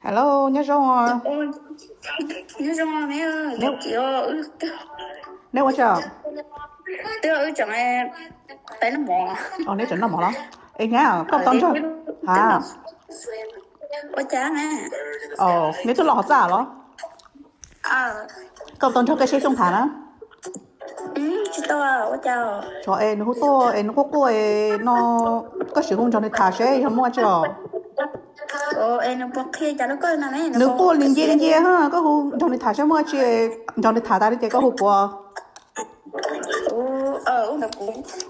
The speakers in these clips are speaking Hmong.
Hello, nyob zoo. Nyob zoo me. Neb ua tsaug? Twb wb tseem peb noj mov. Neb tseem noj mov los? Es nyab, koj tau nrog, ha, ua cas me? Neb twb los hauv txaj los? Koj tau nrog Kab Siab Xyooj tham na? Tsis tau, ua cas? Tsov es nws hu tuaj es nws quaj quaj no, koj sim hu nrog nws tham seb yog muaj tsi os. Nws quaj li nce li nce ha, koj hu nrog nws tham seb muaj tsi, nrog nws tham tas li ces koj hu kuv.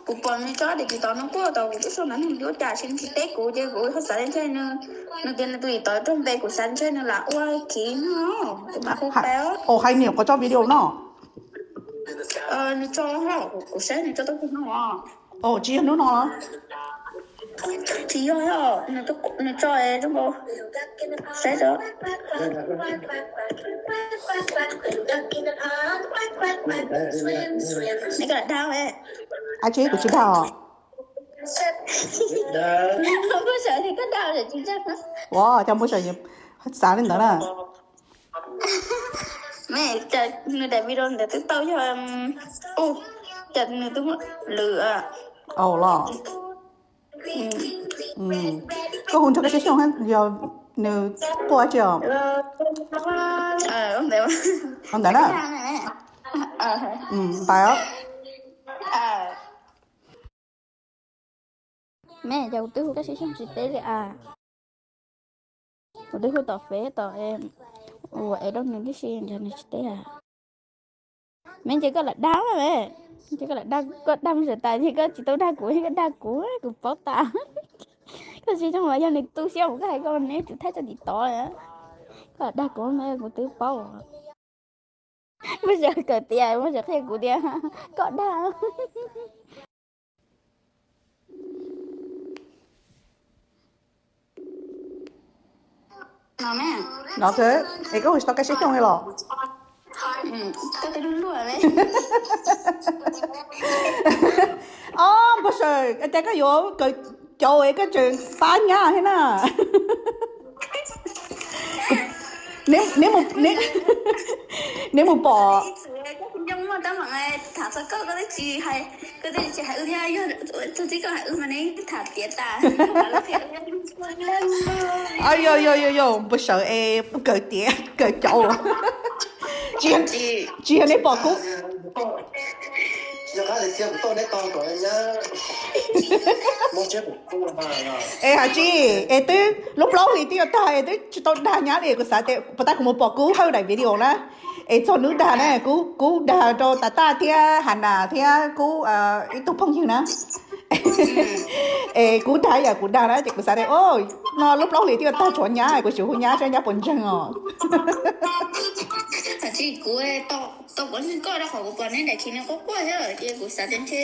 Kuv pom nws tso tias tsis tau nws quaj tau kuv twb xav nws ua cas tsis teb kuv ces kuv ho xav ntshe nws, nws tias nws tus txiv tov raug npe kuv xav ntshe nws lam ua khiv no, kuv mam hu pab. Ua hais niam qhov tso video no. Nws tso, kuv saib nws tso tau hnub no. Tsis yog hnub no los? Tsis yog, nws tso zoo nkaus, saib tso. Neb koj lam dag? Ab tsi, kuv tsis dag os. Ua cas npawg Sawm xav li ntawd na? Me, cas nws daim video ntawd twb tau yog, cas nws twb muaj lwm. Au los. Koj hu nrog Kab Siab Xyooj yog nws quaj tsi os? Ntawd na. Npais os. Me, cas kuv twb hu Kab Siab Xyooj tsis teb li as. Kuv twb hu tom Fev tom ua es rau nws tib si, cas nws tsis teb as. Me, ces koj lam dag me, ces koj lam dag, koj dag Npawg Sawm tas ces koj tsis tau dag kuv, koj dag kuv, kuv paub tas. Koj tsis zoo mas yog nws tu siab mus koj hais koj neb tsum thaij tso tim tod. Koj lam dag kuv me, kuv twb paub. Npawg Sawm kawm tias, Npawg Sawm qhia kuv tias koj dag. No, es koj hu tsis tau Kab Siab Xyooj li los? Ob, Npawg Sawm, cas koj yuav kawm cauv es koj tseem pab nyab thiab na? Neb mus pom. Yog, yog, yog, Npawg Sawm es kawm tiav kawm cauv. Tsis yog neb pom kuv. Es hais tsis, es twb lub plaub hlis twb yuav tag es twb tsis tau dag nyab li, kuv xav tias puas tas kuv mus pom Kub Hawj daim video na, es txog hnub dag na, Kub, Kub dag rau Tav Taj thiab Has Nas thiab Kub ib tug phooj ywg na. Es Kub dag ib yam kuv dag na, ces kuv xav tias, o, no lub plaub hlis twb yuav tag tshuav nyab, kuv sim hu nyab saib nyab puas ntseeg os. Tsis, kuv tau kuv koj rau qhov kuv pom neb daim khiv nws quaj quaj thiab ces kuv xav tias ntshe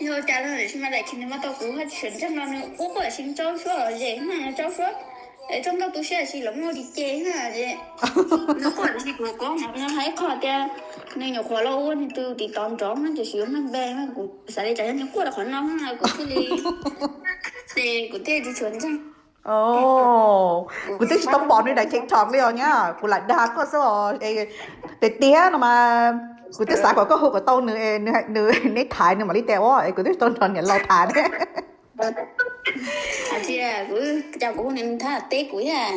yog cas los tsis mas daim khiv nws mas tau kuv haj tsis ntseeg no nws quaj quaj tsis tso suab los ze na, tso suab es tso nkauj tu siab tsis los muaj li ces na. Nws quaj tsis kuv kuv hais qhov tias nws nyuam qhuav los ua nws tus tim tod nrov na, tiam sis yuav npe kuv xav li cas yog nws quaj rau qhov no kuv thiaj li, ces kuv thiaj tsis tshua ntseeg. Kuv twb tsis tau pom nws daim TikTok li os nyab, kuv lam dag koj xwb os. Tiag tiag no mas kuv twb xav kom koj hu kom tau nws, nws, neb thaiv nws mam li tias ua es kuv twb tsis tau nrog niam laus thaiv ne. Hais tias kuv, cas kuv hu nws thaiv teb kuv thiab.